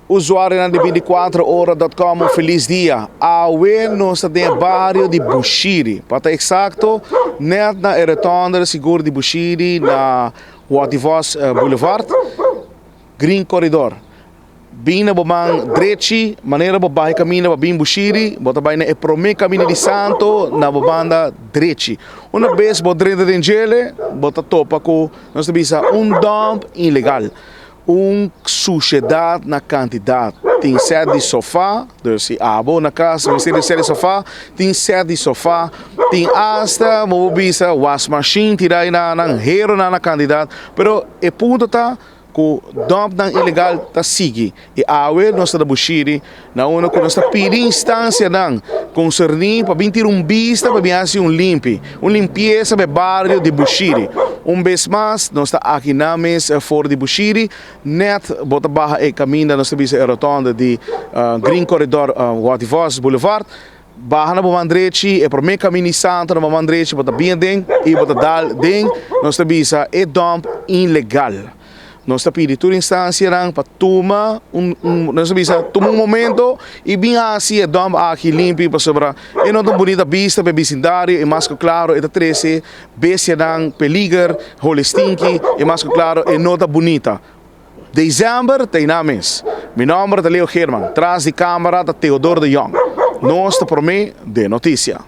Usuarionan di 24ora.com un felis dia. Awe nos ta den e bario di Bushiri. Pa ta eksakto, net na e rotonde sigur di Bushiri na Watty Vos Boulevard, Green Corridor. Bin na bo man drechi, manera bo baha e kaminda pa bin Bushiri, bo ta bai na e prome kaminda di Santo na bo banda drechi. Una bes bo drenta den djele, bo ta topa ku nos ta bisa un dump ilegal. Un sushedat na kantidat. Tin sèt di sofá, dus si abo na kas mester di sèt di sofá, tin sèt di sofá, tin asta bo por bisa wasmashin tira einan nan, heronan na kantidat, pero e punto ta ku dòmpnan ilegal ta sigui. I awe nos ta na Bushiri na unda ku nos ta pidi instansianan konserní pa bin tira un bista pa bin hasi un limpi, un limpiesa pa e bario di Bushiri. Un bes mas nos ta aki nan mes for di Bushiri, nèt bo ta baha e kaminda nos ta bisa e rotonde di Green Corridor Watty Vos Boulevard, baha na bo man drechi e promé kaminda di Santa na bo man drechi bo ta bin aden i bo ta dal den nos ta bisa e dòmp ilegal. Nos ta pidi tur instancianan pa tuma un, un, nos ta bisa, tuma un momento y bin haci e dump aki limpi pasobra e no ta un bunita bista pa e bisindario y mas cu claro e ta trece bestianan peliger, hole stinky y mas cu claro e no ta bunita. December ta eynan mes. Mi nomber ta Leo Geerman, tras di camera ta Theodor de Jong. Nos ta prome den noticia.